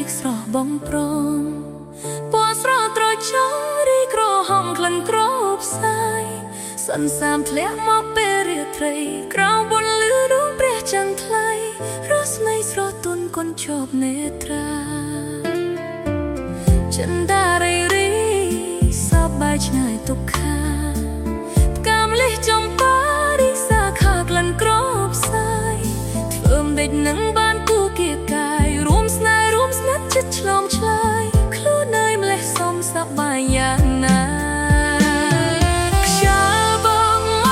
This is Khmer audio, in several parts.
កស្រស់បងប្រងពណ៌ស្រស់ត្រចង់រីក្រហមក្លិនក្របផ្សាយសន្សាមធ្លាក់មកពេលរាត្រីក្រោមពន្លឺដួងព្រះចន្ទថ្លៃរស្មីស្រទន់កូនជប់នេត្រាចិន្តារីរីសប្បាយឆ្ងាយទុក្ខាផ្កាម្លិះចំប៉ារីសាខាក្លិនក្របផ្សាយធ្វើមិនដេចនឹងបានគូគៀកាយរួមស្នេហ៍រួមស្និទ្ធចិត្តឆ្លងឆ្លើយខ្លួននៅម្លេះសុំសប្បាយយ៉ាងណាខ្យល់បងម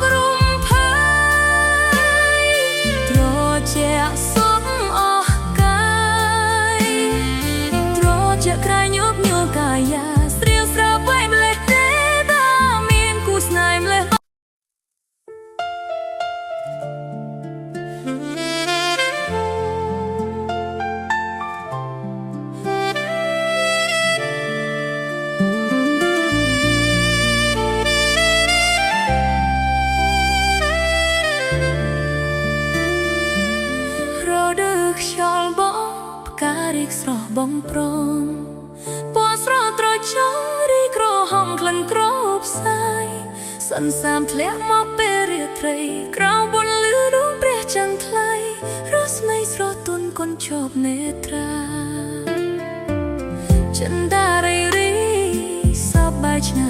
ករំភើយត្រជាក់សុំអស់កាយត្រជាក់ក្រៃញាប់ញ័រកាយាស្រៀលស្រាវៃម្លេះទេតាមានគូស្នេហ៍ម្លេះ រដូវខ្យល់បក់ផ្ការីកស្រស់បងប្រងពណ៌ស្រស់ត្រចង់រីក្រហមក្លិនក្របផ្សាយសន្សាមធ្លាក់មកពេលរាត្រីក្រោមពន្លឺដួងព្រះចន្ទថ្លៃរស្មីស្រទន់កូនជប់នេត្រាចិន្តារីរីសប្បាយឆ្ងាយ